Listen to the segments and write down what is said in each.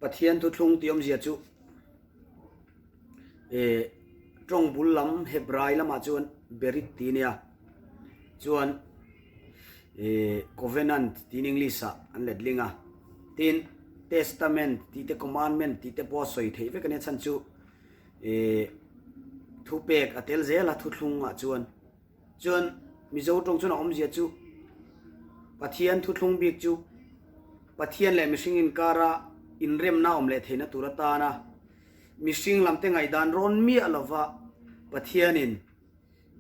Pathian thuthlung tih awmzia chu eh tawng bul lam Hebrai lamah chuan Berit tih a nia chuan eh Covenant tiin English ah an let ling a tin Testament tih te Commandment tih te pawh a sawi theih vek a nia chhan chu eh thupek a tel zel a thuthlung ah chuan. Chuan Mizo tawng chuan a awmzia chu Pathian thuthlung bik chu Pathian leh mihring inkara inremna awm leh theihna tur atana mihring lamte ngaihdan rawn miah lova Pathianin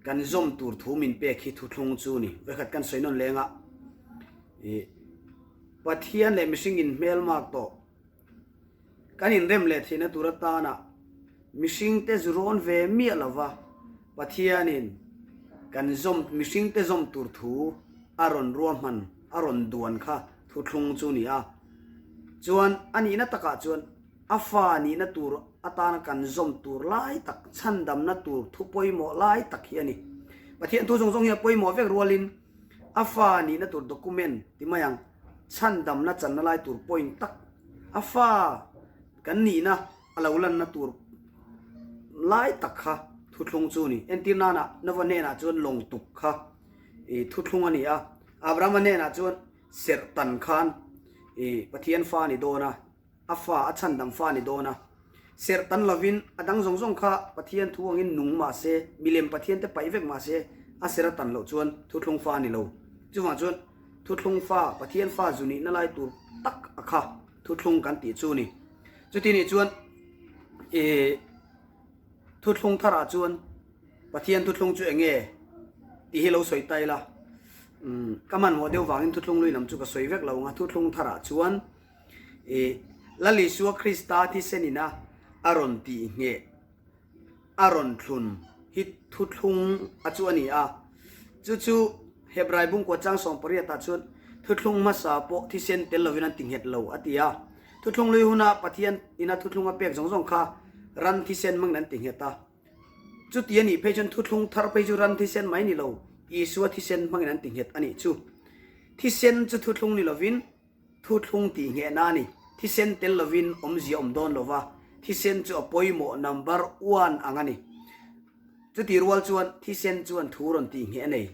kan zawm tur thu min pek hi thuthlung chu ni. Vawikhat kan sawi nawn leng a, ih Pathian leh mihring inhmelmak tawh Kan inrem leh theihna tur atana mihringte zu rawn ve miah lova Pathianin kan zawm mihringte zawm tur thu a rawn ruahman a rawn duan kha thuthlung chu ni a. Chuan a nihna takah chuan a fa nihna tur atana kan zawm tur lai tak chhandamna tur thu pawimawh lai tak hi a ni. Pathian thu zawng zawng hi a pawimawh vek rualin A fa nihna tur document ti mai ang, chhandamna channa lai tur point tak, a fa kan nihna a lo lanna tur lai tak kha thuthlung chu a ni. Entir nana Nova hnenah chuan lawng tuk kha i thuthlung a ni a, Abrahama hnenah chuan serh tan khan i Pathian fa a ni dawn a, A fa, a chhandam fa a ni dawn a. Serh tan lovin a dang zawng zawng kha Pathian thu angin nung mah se, milem Pathian te paih vek mah se, a serh a tan loh chuan thuthlung fa a ni lo. Chuvang chuan thuthlung fa, Pathian fa zu nihna lai tur tak a kha thuthlung kan tih chu a ni. Chuti nih chuan i thuthlung tharah chuan Pathian thuthlung chu eng nge tih hi lo sawi ta ila. Ka hmanhmawh deuh vangin thuthlung lui lam chu ka sawi vek lo ang a, thuthlung tharah chuan I Lal Isua Krista thisen ina a rawn tih ngheh, a rawn thlun hi thuthlung a chu a ni a. Chu chu Hebrai bungkua chang 18 ah chuan thuthlung hmasa pawh thisen tel lovin an ti nghet lo a ti a. Thuthlung lui huna Pathian ina thuthlung a pek zawng zawng kha ran thisen hmangin an ti nghet a. Chuti a nih phei chuan thuthlung thar phei chu ran thisen mai ni lo, Isua thisen hmangin an ti nghet a nih chu. Thisen chu thuthlung ni lovin, Thuthlung tih nghehna a ni. Thisen tel lovin awmzia awm dawn lo va, thisen chu a pawimawh number one ang a ni. Chuti rual chuan thisen chuan thu rawn tih ngheh a nei.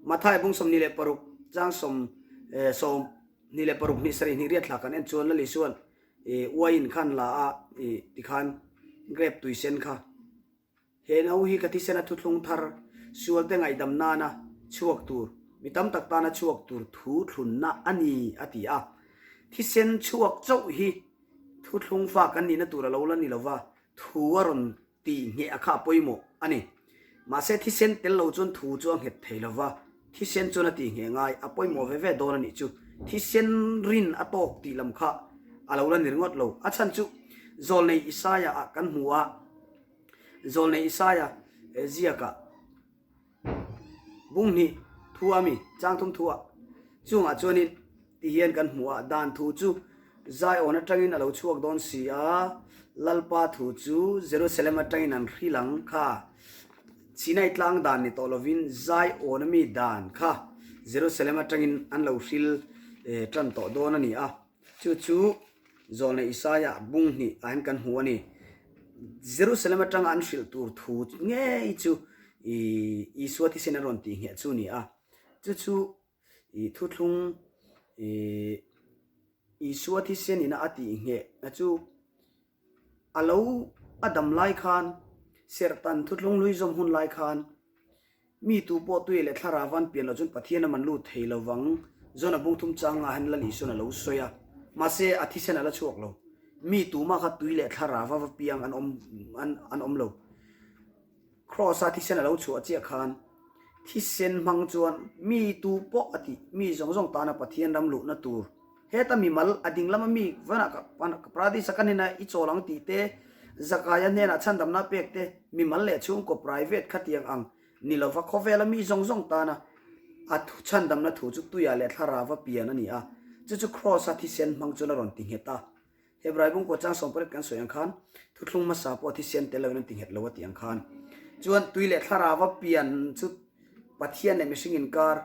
Mathai bung 26 chang 26 hnih sarih hnih riat thla kan en chuan Lali chuan uaiin khan la a tikhan grape tui sen kha He no hi ka thisen a thuthlung thar, sualte ngaihdam nana chhuak tur, mi tam tak tana chhuak tur thu thlunna a ni, a ti a. Thisen chhuak chauh hi thuthlung fa kan nihna tur a lo la ni lova, thu a rawn tih ngheh a kha a pawimawh a ni. Mahse thisen tel lo chuan thu chu a nghet thei lova, thisen chuan a tih ngheh ngai a pawimawh ve ve dawn a nih chu. Thisen rin a tawk tih lam kha a lo la ni ringawt lo. A chhan chu Zawlnei Isaiah ah kan hmu a. Zawlnei Isaia ziakah bung hnih thu a mi, chang thum thu ah chungah chuanin ti hian kan hmu a, dan thu chu Zion atangin a lo chhuak dawn si a, Lalpa thu chu Jerusalem atangin an hril ang kha, Sinai tlang dan ni tawh lovin Zion a mi dan kha Jerusalem atangin an lo hril tan tawh dawn a ni a. Chu chu Zawlnei Isaia bung hnih ah hian kan hmu a ni. Jerusalem atanga an hrilh tur thu ngei chu Isua thisen a rawn tih ngheh chu a ni a. Chu chu thuthlung Isua thisen ina a tih ngheh na chu A lo a dam lai khan, serhtan thuthlung hlui zawm hun lai khan, mi tu pawh tui leh thlarau van pian loh chuan Pathian a man lut thei lo vang. John a bungthum changa hian Lal Isuan a lo sawi a, mahse a thisen a la chhuak lo. Mi tumah kha tui leh thlarau va va piang an awm an awm lo. Kraws-a thisen a lo chhuah chiah khan thisen hmang chuan mi tu pawh a tih, mi zawng zawng tana Pathian ram luhna tur, heta mimal a ding lama mi vanah ka paradis-a ka hnenah i chawl ang tih te, Zakaia hnenah chhandamna pek te, mimal leh chhungkaw private khatiang ang ni lova khawvela mi zawng zawng tana a chhandamna thu chu tuiah leh thlarauva pian a ni a, chu chu Kraws-a thisen hmang chuan a rawn ti nghet a. Hebrai bungkua chang 18 kan sawi ang khan thuthlung hmasa pawh thisen tel loin an ti nghet lo a tih ang khan chuan tui leh thlarau a pian chu Pathian leh mihring inkar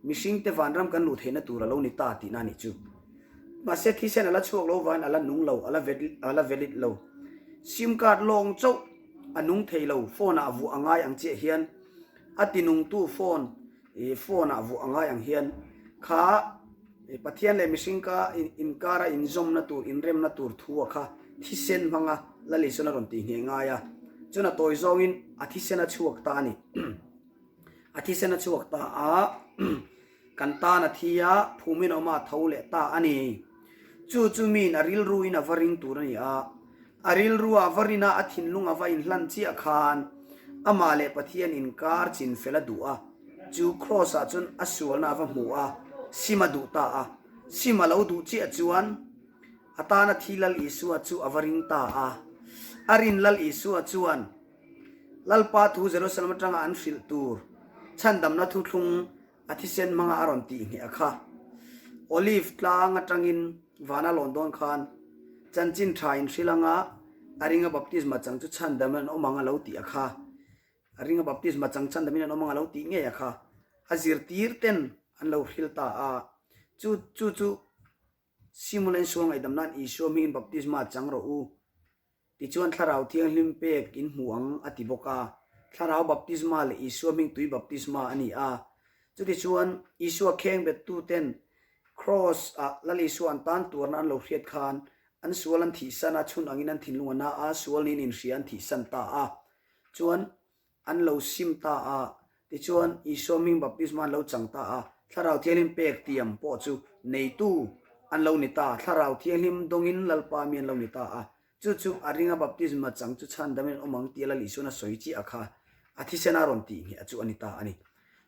mihring te vanram kan luh theihna tur a lo ni ta tihna a nih chu. Mahse thisen a la chhuak lo vangin a la nung lo, a la a la valid lo. Sim card lawng chauh a nung thei lo, phone ah vuah a ngai ang chiah hian a tinungtu phone ih phone ah vuah a ngai ang hian kha Pathian leh mihring ka inkara inzawmna tur, inremna tur thu a kha thisen hmanga Lal Isuan a rawn tih ngheh ngai a, chuan a tawi zawngin a thisen a chhuak ta a ni. A thisen a chhuak ta a, kan tan a thi a, phumin a awm a, a tho leh ta a ni. Chu chu miin a rilruin a va ring tur a ni a, a rilrua a va rin a, a thinlung a va inhlan chiah khan amah leh Pathian inkar chin fel a duh a, chu Kraws-ah chuan a sualna a va hmu a, sim a duh ta a. Sim a lo duh chiah chuan a tana thi Lal Isua chu a va ring ta a. A rin Lal Isua chuan Lalpa thu Jerusalem atanga an hrilh tur chhandamna thuthlung a thisen hmanga a rawn tih ngheh a kha. Olive tlang atangin vana lawn dawn khan chanchin tha in hrilh anga a ringa baptisma chang chu chhandam an awm ang a lo tih a kha. A ringa baptisma chang chhandamin an awm ang a lo tih ngei a kha. A zirtir ten an lo hrilh ta a. Chu chu chu Simula insual ngaihdam nan Isua hmingin baptisma chang rawh u. Tichuan Thlarau Thianghlim pek in hmu ang a ti bawk a. Thlarau baptisma leh Isua hming tui baptisma a ni a. Chutichuan Isua kheng bettuten Kraws ah Lal Isua an tan tuarna an lo hriat khan an sual an thihsan a, chhun angin an thinlung a na a, sual niin inhria an thihsan ta a. Chuan an lo sim ta a, tichuan Isua hming baptisma an lo chang ta a, Thlarau Thianghlim pek tiam pawh chu neitu an lo ni ta, Thlarau Thianghlim dawngin Lalpa mi an lo ni ta a, chu chu a ringa baptisma chang chu chhan damin an awm ang tia Lal Isuan a sawi chiah kha a thisena rawn tih ngheh chu a ni ta a ni.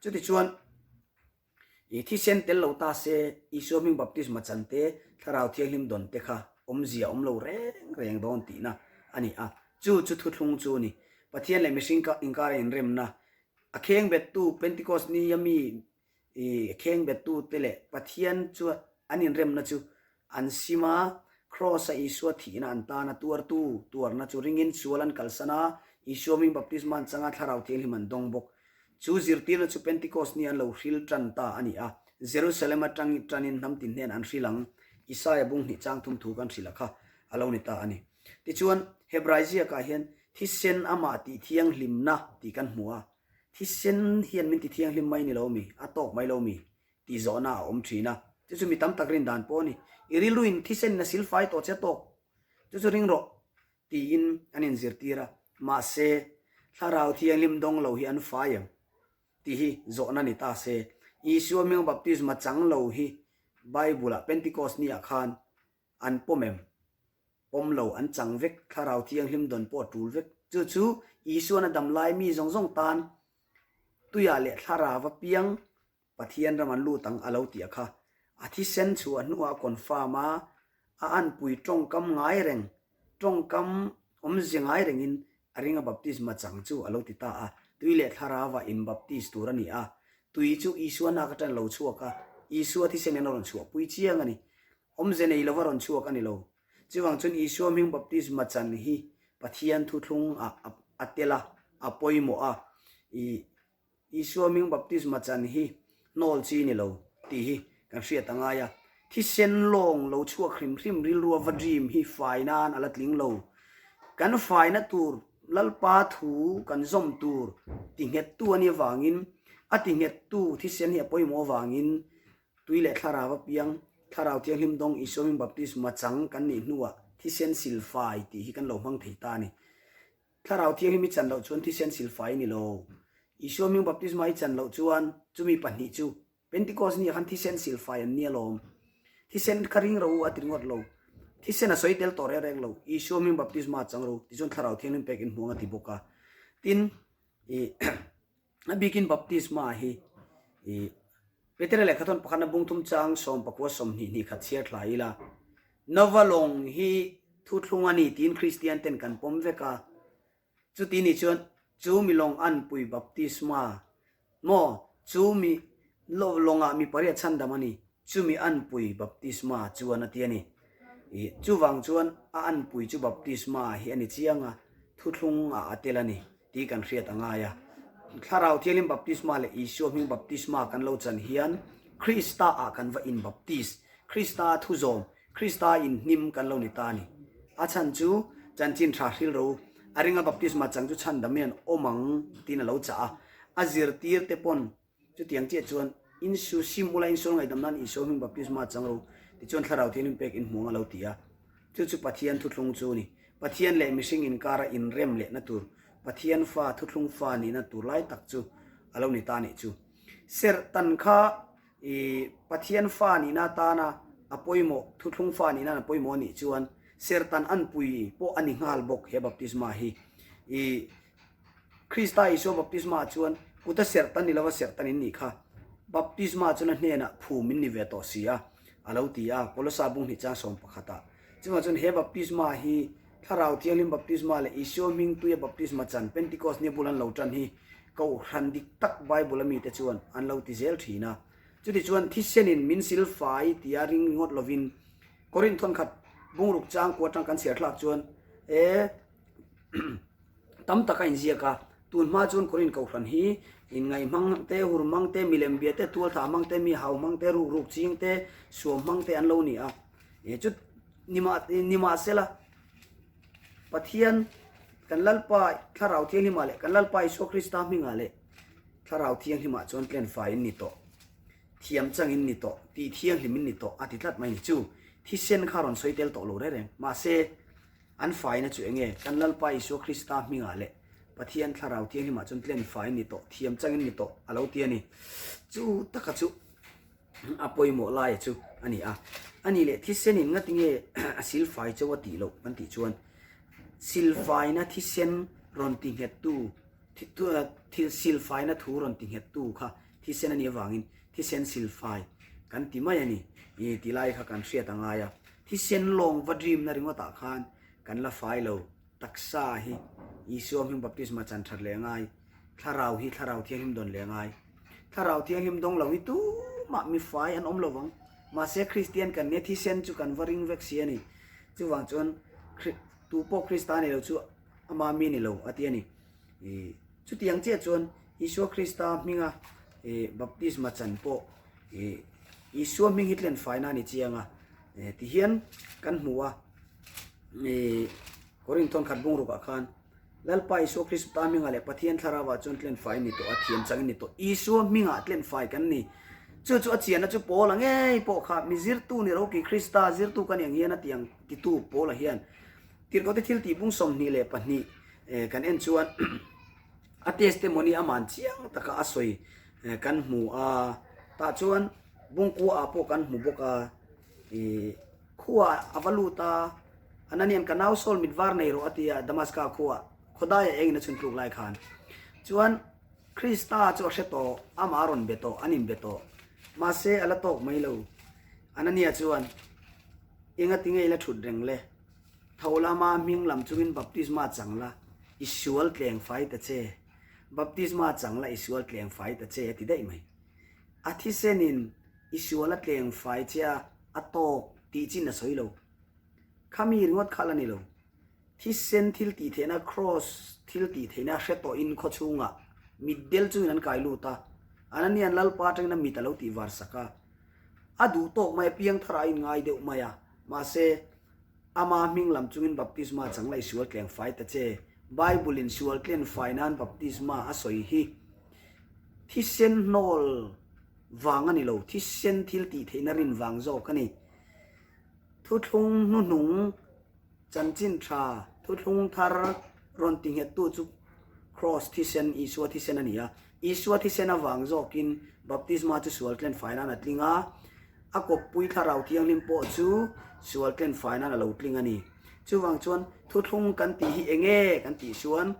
Chutichuan. I thisen tel lo ta se, Isua hming baptisma chan te, Thlarau Thianghlim dawn te kha awmzia awm lo reng reng dawn tihna a ni a. Chu chu thuthlung chu a ni. Pathian leh mihring inkara inremna, a khengbettu Pentecost nia mi i khengbettu te leh Pathian chu an inremna chu an sim a, Kraws-a Isua thihna an tan a, tuartu tuarna chu ringin sual an kalsan a, Isua hming baptisma an chang a, Thlarau Thianghlim an dawng bawk. Chu zirtirna chu Pentecost ni an lo hril tan ta a ni a, Jerusalem atang tanin hnam tin hnen an hril ang, Isaia bung hnih chang thum thu kan hrilh a kha a lo ni ta a ni. Tichuan, Hebrai ziakah hian thisen amah tih thianghlimna tih kan hmu a, thisen hian min ti thianghlim mai ni lo mi, a tawk mai lo mi tih zawhna a awm thin a, chu chu mi tam tak rin dan pawh a ni. I rilruin thisen in a silfai tawh che tawk, chu chu ring rawh. Tiin an inzirtir a, mahse, Thlarau Thianghlim dawng lo hi an fai em? tih hi zawhna ni ta se. Isua hming baptisma chang lo hi Bible-ah Pentecost ni-ah khan an pawm em? Pawm lo, an chang vek, Thlarau Thianghlim dawn pawh a tul vek. Chu chu Isuan a dam lai mi zawng zawng tan tuiah leh Thlarauva piang Pathian ram an lut ang a lo tih a kha. A thisen chhuah hnuah a confirm a, a anpui tawngkam ngai reng, tawngkam awmzia ngai rengin a ringa baptisma chang chu a lo ti ta a. Tui leh thlarauva in baptis tur a ni a. Tui chu Isua nak atang a lo chhuak a, Isua thisen in a rawn chhuahpui chiang a ni. Awmze nei lova rawn chhuak a ni lo. Chuvang chuan Isua hming baptisma chan hi Pathian thuthlung ah a tel a, a pawimawh a. I Isua hming baptisma chan hi hnawl chi ni lo tih hi kan hriat a ngai a. Thisen lawng lo chhuak hrim hrim rilrua va dream hi fai nan a la tling lo. Kan faina tur Lalpa thu kan zawm tur ti nghettu a nih avangin a ti nghettu thisen hi a pawimawh avangin tui leh thlarau apiang Thlarau Thianghlim dawng Isua hming baptisma chang kan nih hnuah thisen silfai tih hi kan lo hmang thei ta a ni. Thlarau Thianghlim i chan loh chuan thisen silfai i ni lo. Isua hming baptisma i chan loh chuan chumi pahnih chu Pentecost ni ah khan thisen silfai an ni alawm. Thisen kha ring ro u a ti ringawt lo. Thisen a sawi tel tawh reng reng lo. Isua hming baptisma chang ro tichuan Thlarau Thianghlim pek in hmuang a ti bawk a. Tin, i a bikin baptisma hi i Petera lehkhathawn pakhatna bungthum chang 19 20 khat chhiar thla ila. Nova lawng hi thuthlung a ni tiin Kristian ten kan pawm vek a. Chuti nih chuan chu mi lawng anpui baptisma maw chu mi lawngah mi pariat chhandam a ni, chu mi anpui baptisma chuan a ti a ni. Ih chuvang chuan a anpui chu baptisma hi a ni chiang a, thuthlung ah a tel a ni tih kan hriat a ngai a. Thlarau Thianghlim baptisma leh Isua hming baptisma kan lo chan hian Krista ah kan va inbaptis, Krista thuzawm. Krista in hnim kan lo ni ta a ni. A chhan chu chanchin tha hrilro a ringa baptisma chang chu chhandam hian awm ang tiin a lo chah a. A zirtir te pawn chutiang chiah chuan insu sim ula insual ngaihdam nan Isua hming baptisma chang ro tichuan thlarau thianghlim pek inhmuang a lo ti a. Chu chu Pathian thuthlung chu a ni. Pathian leh mihring inkara inrem lehna tur, Pathian fa thuthlung fa nihna tur lai tak chu a lo ni ta nih chu. Serhtan kha I Pathian fa nihna atana a pawimawh, thuthlung fa nihna a pawimawh anih chuan serhtan anpui pawh a ni nghal bawk he baptisma hi. I Krista Isua baptisma ah chuan kuta serhtan ni lova serhtan in nih kha. Baptisma chuan a hnenah phum in ni ve tawh si a, a lo ti a, Kolosa bung hnih chang sawm pakhatah. Chuvang chuan he baptisma hi Thlarau Thianghlim baptisma leh Isua hming tuia baptisma chan Pentecost nia bul an lo tan hi Kohhran dik tak Bible a mite chuan an lo ti zel thin a. Chutichuan thisenin min sil fai tia ring ringawt lovin Korinth thawnkhat bungruk chang kua atang kan chhiar thlak chuan e tam tak a inziak a. Tun hma chuan Korinth kohhran hi inngaih hmang te, hur hmang te, milem bia te, tualthah hmang te, mi hau hmang te, ruk ruk ching te, suam hmang te an lo ni a. E chu nimahsela Pathian kan Lalpa Thlarau Thianghlimah leh kan Lalpa Isua Krista hmingah leh Thlarau Thianghlimah chuan tlenfai in ni tawh, thiam chang in ni tawh, tih thianghlim in ni tawh a ti tlat mai ni. Chu thisen kha rawn sawi tel tawh lo reng reng. Mahse, an faina chu eng nge? Kan Lalpa Isua Krista hmingah leh Pathian Thlarau Thianghlimah chuan tlenfai in ni tawh, thiam chang in ni tawh a lo ti a ni. Chu taka chu. A pawimawh laia chu a ni a. A nih leh thisen in ngati nge a silfai chauh a tih loh kan tih chuan silfaina thisen rawn ti nghet tu thil silfaina thu rawn ti nghet tu kha thisen a nih avangin thisen silfai kan ti mai a ni i ti lai kha kan hriat a ngai a. Thisen lawng va dream na ringawt ah khan kan la fai lo taksa hi Isua hming baptisma chan that leh a ngai. Thlarau hi Thlarau Thianghlim dawn leh a ngai. Thlarau Thianghlim dawng lo hi tumah mi fai an awm lo vang. Mahse Kristian kan nia thisen chu kan va ring vek si a ni. Chuvang chuan tu pawh Krista nei lo chu ama mi ni lo a ti a ni. Chutiang chiah chuan Isua Krista hminga baptisma chan pawh Isua hming hi tlen faina a ni chiang a. Tihian kan hmu a, Korinth thawnkhat bungrukah khan Lalpa Isua Krista hmingah leh Pathian Thlarauah chuan tlenfai ni tawh a, thiam changin ni tawh. Isua hmingah tlenfai kan ni. Chu chu a chianna chu Paula ngei pawh kha mi zirtu ni ropui Krista zirtu ka ni ang hian a ti ang titu Paula hian Tirhkohte thil tih bung 22 kan en chuan a testimony aman chiang taka a sawi kan hmu a. Tah chuan bungkua ah pawh kan hmu bawk a. Khua a va lut a, Ananian ka nau Saul mit var nei rawh a ti a, Damaska khua khawdaia engin a chhun tluk lai khan. Chuan Krista chu a hre tawh, amah a rawn be tawh, an inbe tawh. Mahse a la tawk mai lo. Anania chuan, Enga tinge i la thut reng le? Tho lama hming lam chungin baptisma chang la, i sual tleng fai ta che. Baptisma chang la, i sual tleng fai ta che a ti daih mai. A thisenin I sual a tleng fai che a, a tawk tih chin a sawi lo. Khami ringawt kha la ni lo. Thisen thil tih theihna, kraws thil tih theihna hre tawhin khaw chhungah mitdel chungin an kai lut a. Ananian Lalpa atangin a mit a lo tih var sak a. A duh tawk mai a, piangthar a inngai deuh mai a. Mahse, ama hming lam chungin baptisma chang la i sual tleng fai ta che. Bible-in sual tlen fai nan baptisma a sawi hi thisen hnawl vang a ni lo, thisen thil tih theihna rin vang zawk a ni. Thuthlung hnuhnung chanchin tha, thuthlung thar rawn ti nghettu chu Kraws thisen, Isua thisen a ni a. Isua thisen avang zawkin baptisma chu sual tlen fai nan a tling a, a kawppui thlarau thianghlim pawh chu sual tlen fai nan a lo tling a ni. Chuvang chuan thuthlung kan tih hi eng nge kan tih chuan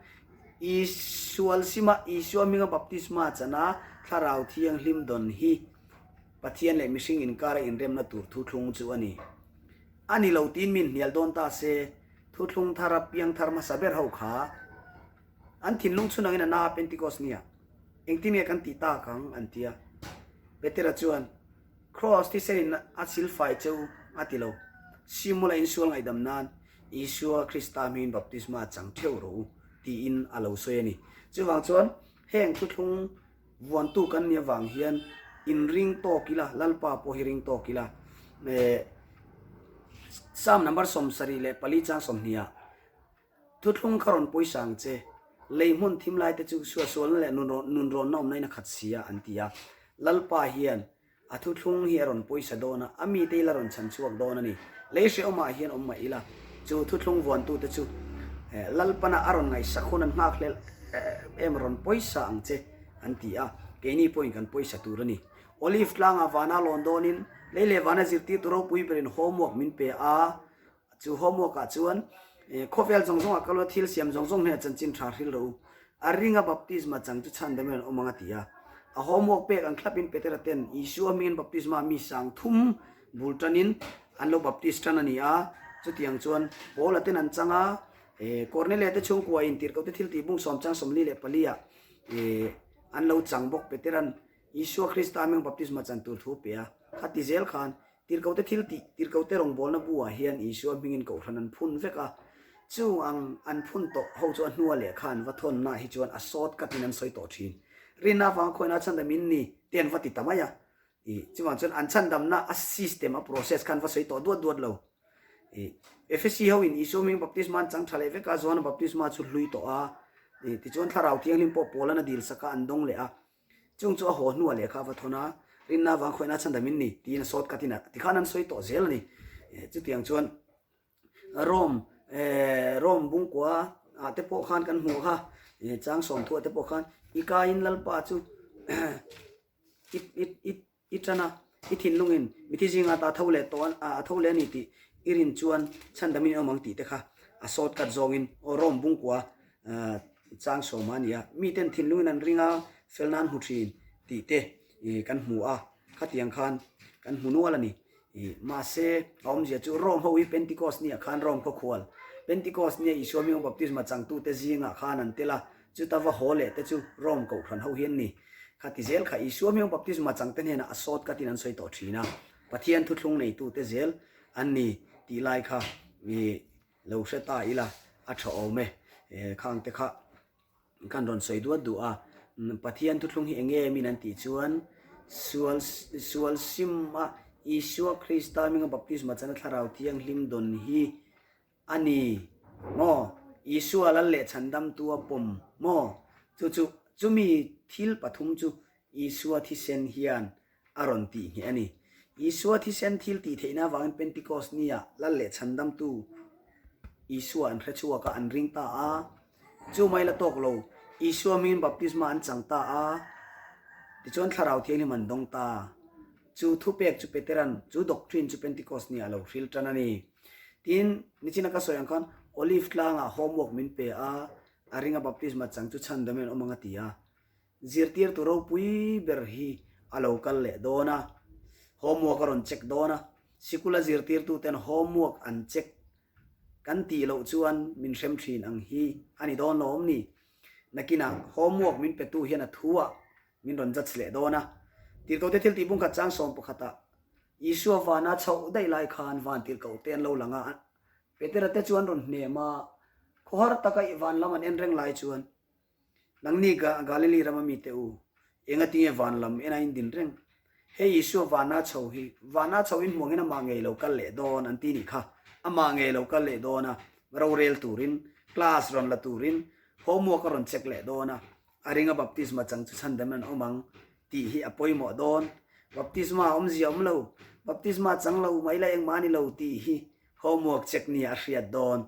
Isual sima Isua hminga baptisma chana Thlarau Thianghlim dawn hi Pathian leh mihring inkara inremna tur thuthlung chu a ni. A ni lo tiin min hnial dawn ta se, thuthlung thara piangthar hmasa ber ho kha an thinlung chhun angin a na a Pentecost nia engtin nge kan tih tak ang an ti a. Petera chuan Kraws thisenin a silfai cheu a ti lo. Simula insual ngaihdam nan Isua Krista hmingin baptisma chang theuh rawh u, tiin a lo sawi a ni. Chuvang chuan heng thuthlung vuantu kan nih avang hian inring tawk ila, Lalpa pawh hi ring tawk ila. Psalm number 74 chang 20 ah, Thuthlung kha rawn pawisa ang che, lei hmun thim lai te chu suahsualna leh nunrawnna awmna in a khat si a, an ti a. Lalpa hian a thuthlung hi a rawn pawisa dawn a, a mite ila rawn chhan chhuak dawn a ni. Lei hrehawmah hian awm mah ila, chu thuthlung vuantute chu Lalpana a rawn ngaihsak hun an nghak hlel em rawn pawisa ang che, an ti a. Keini pawhin kan pawisa tur a ni. Olive tlangah vana lawn dawnin lei leh vana zirtirtu ropui berin homework min pe a, Chu homework-ah chuan khawvel zawng zawngah kalua thil siam zawng zawng hnenah chanchin tha hril rawh u. A ringa baptisma chang chu chhan damin an awm ang a ti a. A homework pek ang thlapin Petera ten Isua hmingin baptisma mi sang thum bul tanin an lo baptist tan a ni a. Chutiang chuan Paula ten an chang a, Kornelia te chhungkua in tirhkohte thil tih bung sawm chang 44 ah an lo chang bawk. Petera'n Isua Krista hming baptisma chan tur thu pe a, khati zel khan Tirhkohte thil tih, Tirhkohte rawngbawlna buah hian Isua hmingin kohhran an phun vek a, chung ang an phun tawh ho chu a hnua lehkha an va thawnna hi chuan a sawt katin an sawi tawh thin. Rinna avanga khawihnaa chhandam in ni te an va ti ta mai a, ih, chuvang chuan an chhandamna a system, a process kha an va sawi tawh duat duat lo. Ih, Efesi ho in Isua hming baptisma an chang tha leh vek a, Johana baptisma chu hlui tawh a, ih, tichuan Thlarau Thianghlim pawh Paula'n a dil sak a, an dawng leh a. Chung chu a haw hnuah lehkha a va thawn a, Rinna avang khawihnaa chhandam in ni, tiin a sawt katin a tikhan an sawi tawh zel a ni. Chutiang chuan Rome, Rome bungkua ah te pawh khan kan hmuh kha, chang sawmthuah te pawh khan i kaiin Lalpa chu i i i I ṭan a, i thinlungin mithi zinga ta tho leh tawh a tho leh a ni tih i rin chuan chhandamin i awm ang tih te kha a sawt kat zawngin aw Rome bungkua chang sawma a ni a. Miten thinlungin an ring a, felna an hmu ṭhin tih te kan hmu a, khatiang khan kan hmu nual a ni. Mahse, a awmzia chu Rome ho hi Pentecost niah khan Rome khawkhual, Pentecost nia Isua hminga baptisma changtute zingah khan an tel a, Chuta va haw leh te chu Rome kohhran ho hi an ni. Kha ti zel kha Isua hming baptisma changte hnenah a sawt katin an sawi tawh thin a, Pathian thuthlung neitute zel an ni tih lai kha i lo hre ta ila a tha awm e. Khang te kha kan rawn sawi duat duh a, Pathian thuthlung hi eng nge min an tih chuan sual sual sim a Isua Krista hminga baptisma chana thlarau thianghlim dawn hi A ni maw? Isua lal leh chhandamtu a pawm maw? Chu chu, chumi thil pathum chu Isua thisen hian a rawn tih ngheh a ni. Isua thisen thil tih theihna avangin Pentecost nia lal leh chhandamtu Isua an hre chhuak a, an ring ta a. Chu mai la tawk lo, Isua hmingin baptisma an chang ta a, tichuan Thlarau Thianghlim an dawng ta. Chu thupek chu Petera'n chu doctrine chu Pentecost nia a lo hril tan a ni. Tin, nichina ka sawi ang khan Olive tlangah homework min pe a, a ringa baptisma chang chu chhandam in an awm ang a ti a. Zirtirtu ropui ber hi a lo kal leh dawn a, homework a rawn check dawn a, sikula zirtirtuten homework an check kan tih loh chuan min hrem thin ang hi a ni dawn lo awm ni. Nakinah homework min petu hian a thu ah Min rawn judge leh dawn a. Tirhkohte thil tih bungkhat chang sawm pakhatah Isua vana chhoh daih lai khan van tirhkohte an lo lang a. Petera te chu an rawn hnem a, khawhar taka i van lam an en reng lai chuan, Nangni Galili rama mite u, engatinge van lam en a in din reng? Hei Isua vana chho hi, vana chho in hmuangin amah ngei lo kal leh dawn an ti nih kha. Amah ngei lo kal leh dawn a, rorel turin, class rawn la turin, homework a rawn check leh dawn a, A ringa baptisma chang chu chhandam an awm ang tih hi a pawimawh dawn. Baptisma awmzia awm lo, baptisma chang lo mai la engmah a ni lo tih hi homework check nia a hriat dawn.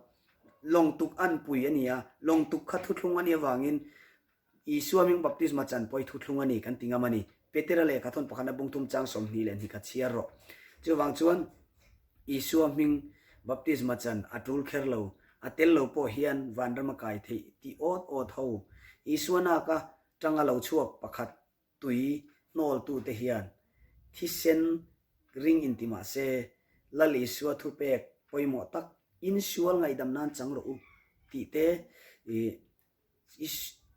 Lawngtuk an pui a ni a, lawngtuk kha thuthlung a nih avangin Isua hming baptisma chan pawh hi thuthlung a ni kan ti ngam a ni. Petera lehkha thawn pakhatna bungthum chang 22 kha chhiar rawh. Chuvang chuan Isua hming baptisma chan a tul kher lo, a tel lo pawh hian vanram a kai theih tih awt awt ho. Isua naka tanga lo chhuak pakhat tui hnawltute hian thisen ring inti mah se, Lal Isua thupek pawimawh tak, Insual ngaihdam nan chang rawh u tih te i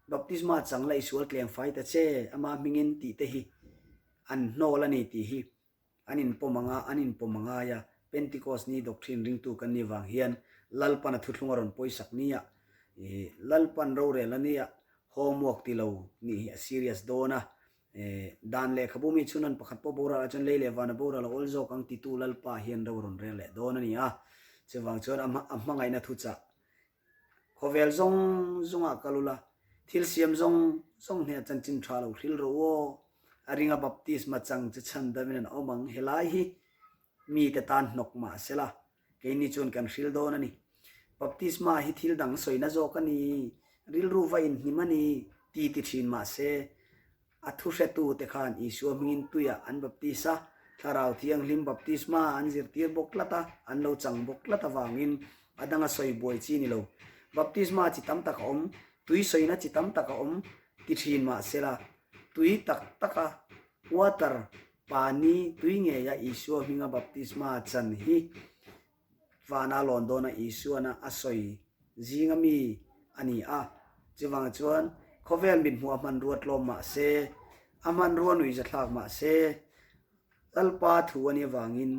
baptisma chang la i sual tleng fai ta che ama hmingin tih te hi an hnawl a ni tih hi An inpawm anga an inpawm a ngai a, Pentecost ni doctrine ringtu kan nih vang hian Lalpan a thuthlung a rawn pawisak nia, ih Lalpan rorel a nia, homework ti lo nih hi a serious dawn a, ih dan lehkhabu mi chhun an pakhat pawh boral ah chuan lei leh van a boral a awl zawk ang titu Lalpa hian ro rawn rel leh dawn a ni a. Chuvang chuan a hmangaihna thuchah Khawvel zawng zawngah kal ula, thil siam zawng zawng hneh chanchin tha lo hril rawh u aw. A ringa baptisma chang chu chhan damin an awm ang. Helai hi mite tan hnawk mah sela, keini chuan kan hril dawn a ni. Baptisma hi thil dang sawina zawk a ni, rilru va inhnim a ni, ti ti thin mah se, A thuhretute khan Isua hmingin tuiah an baptis a, Thlarau Thianghlim baptisma an zirtir bawk tlat a, an lo chang bawk tlat avangin a danga sawi buai chi ni lo. Baptisma chi tam tak a awm, tui sawina chi tam tak a awm ti thin mah sela, tui tak taka water, pani, tui ngeia Isua hminga baptisma chan hi Vana lawn dawna Isuana a sawi zinga mi a ni a. Chuvang chuan khawvel mithmuh a hmanrua tlawm mah se, a hmanrua nuihzathlak mah se, Lalpa thu a nih avangin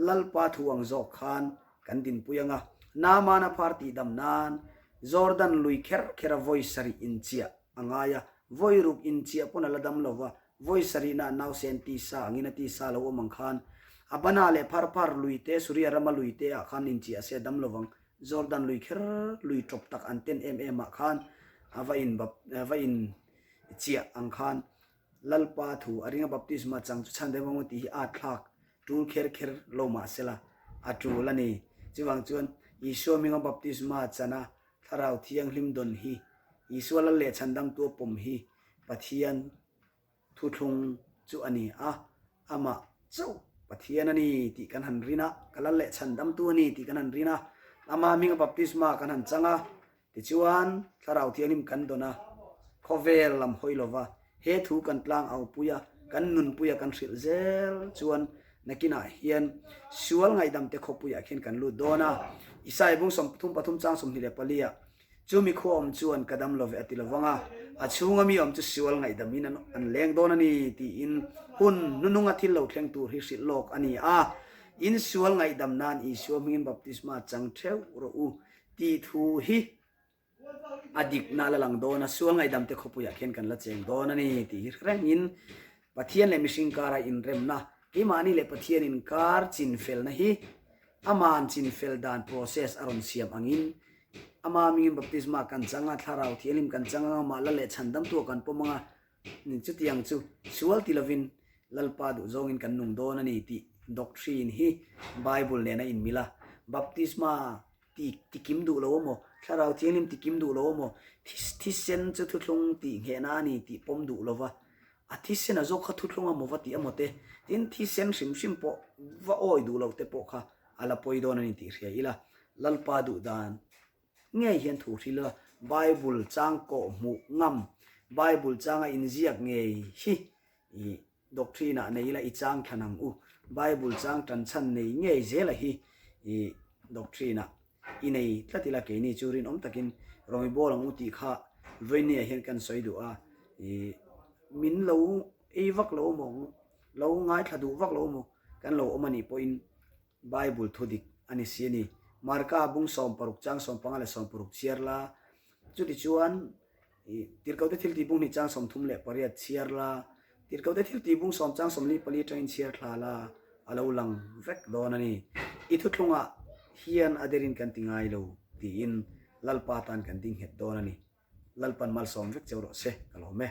Lalpa thu ang zawk khan kan dinpui ang a. Naamana phar tihdam nan Jordan lui kher kher a vawi sarih inchiah a ngai a, vawi ruk inchiah pawn a la dam lo va, vawi sarihna nausen tisa angin a tisa lo awm ang khan a bana leh phar phar lui te Suria rama lui te ah khan inchiah se a dam lo vang. Jordan lui kher lui tawp tak an ten em em ah khan a va in a va in chiah ang khan Lalpa thu a ringa baptisma chang chu chhan deuh ang tih hi a thlak tul kher kher lo mah sela a tul a ni. Chuvang chuan Isua hminga baptisma chana Thlarau Thianghlim dawn hi Isua lal leh chhandamtu a pawm hi Pathian thuthlung chu a ni a, amah chauh Pathian a ni tih kan han rin a, ka lal leh chhandamtu a ni tih kan han rin a, ama hminga baptisma kan han chang a, tichuan Thlarau Thianghlim kan dawn a, khawvel lam hawi lova he thu kan tlang aupui a, kan nunpui a kan hrilh zel chuan Nakinah hian sual ngaihdamte khawpuiah khian kan lut dawn a, Isaiah bung 33 chang 24 ah, Chu mi khua awm chuan ka dam lo ve a ti lo vang a, a chhunga mi awm chu sual ngaihdamin an leng dawn a ni tiin hun hnununga thil lo thleng tur hi hrilh lawk a ni a. In sual ngaihdam nan Isua hmingin baptisma chang theuh rawh u tih thu hi A dikna la lang dawn a, sual ngaihdamte khawpuiah khian kan la cheng dawn a ni tih hi rengin Pathian leh mihring kara inremna, keimahni leh Pathian inkar chinfelna hi Ama'n chinfel dan process a rawn siam angin Ama hmingin baptisma kan chang a, Thlarau Thianghlim kan chang anga mah la leh chhandamtu a kan pawm anga chutiang chu sual ti lovin Lalpa duh zawngin kan nung dawn a ni tih doctrine hi Bible nen a inmil a, baptisma Ti tikim duh lo amaw? Thlarau Thianghlim tikim duh lo amaw? Thisen chu thuthlung tih nghehna a ni tih pawm duh lova, a thisen a zawk kha thuthlung amaw va tih amaw te, tin thisen hrim hrim pawh va awi duh loh te pawh kha a la pawi dawn a ni tih hria ila, Lalpa duh dan ngei hian thu hril ila, Bible chang kawh hmuh ngam, Bible changa inziak ngei hi i Doctrine ah nei ila i chang thlan ang u. Bible chang tan chhan nei ngei zela hi i doctrine ah i nei tlat ila keini chu rinawm takin rawn i bawl ang u tih kha Vawini ah hian kan sawi duh a. I min lo ei vak lo maw, lo ngaithla duh vak lo maw kan lo awm anih pawhin Bible thu dik a ni si a ni. Marka bung 60 chang 15 leh 60 chhiar la, chutichuan Tirhkohte thil tih bung hnih chang 38 chhiar la, Tirhkohte thil tih bung sawm chang 44 atangin chhiar thla la, a lo lang vek dawn a ni. I thuthlungah hian a derin kan ti ngai lo tiin Lalpa tan kan ding nghet dawn a ni. Lalpan malsawm vek cheu rawh se, ka lawm e.